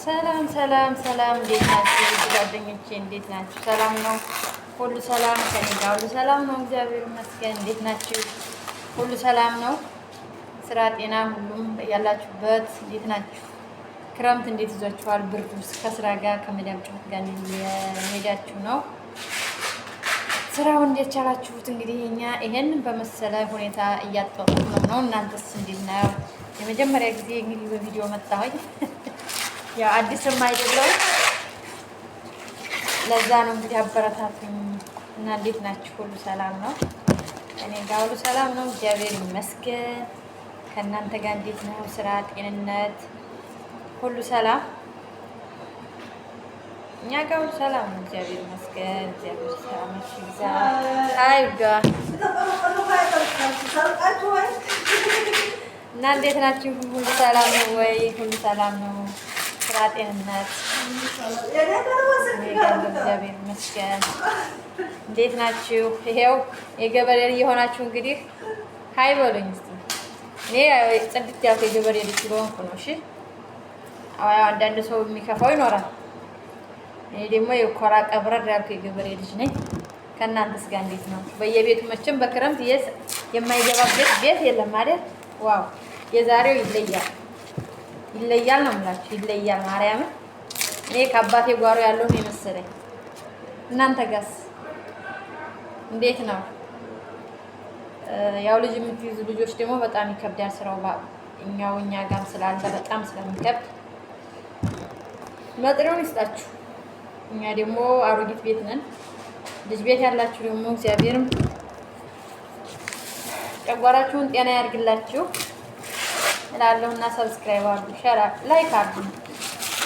ሰላም ሰላም ሰላም፣ እንዴት ናችሁ ጓደኞቼ? እንዴት ናችሁ? ሰላም ነው? ሁሉ ሰላም ከኔ ጋር ሁሉ ሰላም ነው፣ እግዚአብሔር ይመስገን። እንዴት ናችሁ? ሁሉ ሰላም ነው? ስራ፣ ጤና፣ ሁሉም ያላችሁበት እንዴት ናችሁ? ክረምት እንዴት ይዟችኋል? ብርዱ ከስራ ጋር ከመዳም ጩኸት ጋር የሄዳችሁ ነው? ስራው እንዴት ቻላችሁት? እንግዲህ እኛ ይሄንን በመሰለ ሁኔታ እያጧጧፍነው ነው። እናንተስ እንዴት ነው? የመጀመሪያ ጊዜ እንግዲህ በቪዲዮ መጣሁኝ። ያው አዲስም አይደለም፣ ለዛ ነው እንግዲህ አበረታቱኝ እና እንዴት ናችሁ? ሁሉ ሰላም ነው? እኔ ጋር ሁሉ ሰላም ነው፣ እግዚአብሔር ይመስገን። ከእናንተ ጋር እንዴት ነው? ስራ፣ ጤንነት ሁሉ ሰላም? እኛ ጋር ሁሉ ሰላም ነው፣ እግዚአብሔር ይመስገን። እግዚአብሔር ሰላም ይብዛ። አይ እና እንዴት ናችሁ? ሁሉ ሰላም ነው ወይ? ሁሉ ሰላም ነው። ስራ፣ ጤንነት እግዚአብሔር ይመስገን። እንዴት ናችሁ? ይሄው የገበሬ እየሆናችሁ እንግዲህ hi በሉኝ እስኪ። እኔ ጽድት ያልኩ የገበሬ ልጅ ስለሆንኩ ነው። እሺ አንዳንድ ሰው የሚከፋው ይኖራል። እኔ ደግሞ የኮራ ቀብረር ያልኩ የገበሬ ልጅ ነኝ። ከእናንተስ ጋር እንዴት ነው? በየቤቱ መቼም በክረምት የማይገባበት ቤት የለም አይደል? Wow የዛሬው ይለያል፣ ይለያል ነው የምላችሁ፣ ይለያል። ማርያምን እኔ ከአባቴ ጓሮ ያለው ነው የመሰለኝ። እናንተ ጋስ እንዴት ነው? ያው ልጅ የምትይዙ ልጆች ደግሞ በጣም ይከብዳል ስራው እኛው እኛ ጋም ስላለ በጣም ስለሚከብድ መጥሪያውን ይስጣችሁ። እኛ ደግሞ አሮጊት ቤት ነን። ልጅ ቤት ያላችሁ ደግሞ እግዚአብሔርም ጨጓራችሁን ጤና ያድርግላችሁ እላለሁ እና subscribe አድርጉ፣ share፣ like አድርጉ።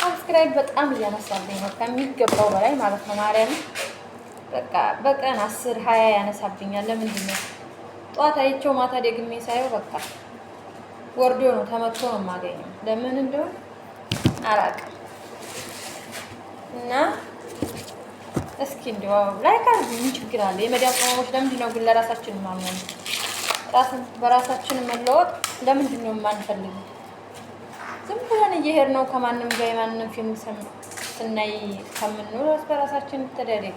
Subscribe በጣም እያነሳብኝ ነው ከሚገባው በላይ ማለት ነው። ማርያም በቃ በቀን 10 20 ያነሳብኛል። ለምንድን ነው ጠዋት አይቼው ማታ ደግሜ ሳየው በቃ ወርዶ ነው ተመቶ ነው የማገኘው። ለምን እንደሆነ አላውቅም። እና እስኪ እንደው like አድርጉ። ምን ችግር አለ? የመዳም ቅመሞች ለምንድን ነው ግን ለራሳችን ማንሆነው? ራስን በራሳችን መለወጥ ለምንድን ነው የማንፈልገው? ዝም ብለን እየሄድን ነው ከማንም ጋር የማንም ፊልም ስናይ ከምንውል እርስ በራሳችን ተደረግ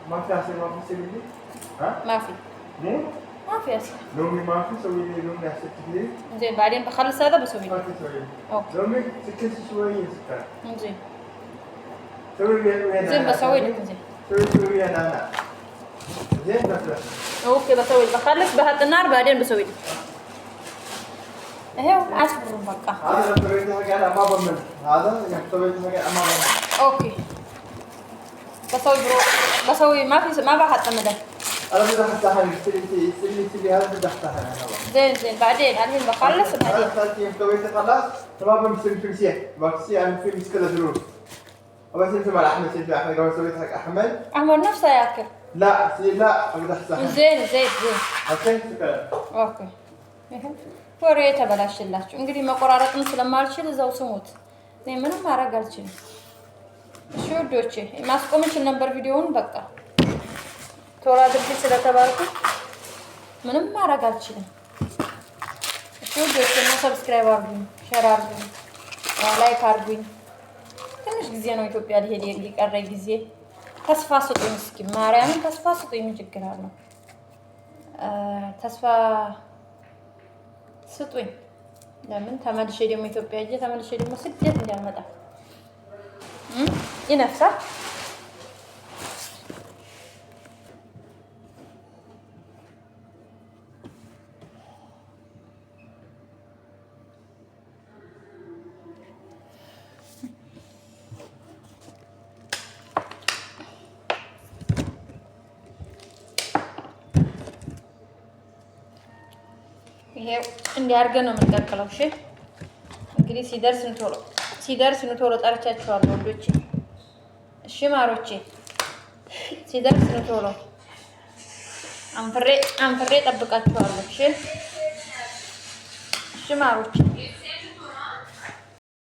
ما في ما في اصلا. لومي ما في، سوي لي لومي عشان كثير. زين بعدين بخلص هذا بسوي ما لك. في سوي Okay. لومي سكري شوية سكر. زين. سوي لي زين بسوي لك زين. سوي لي نعناع. زين بس. Okay بسوي لك، بخلص بحط النار بعدين بسوي لك. ይሄው አስብሩን በቃ። هذا لو سويت حاجة أنا ما بضمن، هذا لو سويت حاجة أنا ما بضمن. Okay بسوي برو بسوي ما في ما بحط مدى. أنا بدي أحط طحن، سلي سلي سلي هذا بدي أحط طحن أنا. زين زين بعدين الحين بخلص وبعدين. سويت خلاص تمام. بسوي في بس أنا في مشكلة ظروف. أبى سمسم على أحمد، سمسم أحمد قبل سويت حق أحمد. أحمد نفسه ياكل. لا لا بدي أحط طحن. زين زين زين. Okay شكرا. Okay ወሬ ተበላሽላችሁ። እንግዲህ መቆራረጥም ስለማልችል እዛው ስሙት። እኔ ምንም ማድረግ አልችልም። እሺ ውዶቼ ማስቆም እችል ነበር ቪዲዮውን። በቃ ቶሎ አድርጊ ስለተባልኩ ምንም ማድረግ አልችልም። እሺ ውዶቼ እና subscribe አድርጉኝ፣ share አድርጉኝ፣ like አድርጉኝ። ትንሽ ጊዜ ነው ኢትዮጵያ ሊሄድ የቀረ ጊዜ። ተስፋ ስጡኝ እስኪ ማርያምን ተስፋ ስጡኝ። ምን ችግር አለው? ተስፋ ስጡኝ። ለምን ተመልሼ ደግሞ ኢትዮጵያ ሄጄ ተመልሼ ደግሞ ስደት እንዳልመጣ ይነፍሳል። ይሄው እንዲህ አድርገን ነው የምንቀቅለው። እሺ እንግዲህ ሲደርስ ቶሎ ጠርቻችኋለሁ ወንዶቼ። እሺ ማሮቼ፣ ሲደርስ ቶሎ አንፍሬ አንፍሬ ጠብቃችኋለሁ። እሺ እሺ ማሮቼ።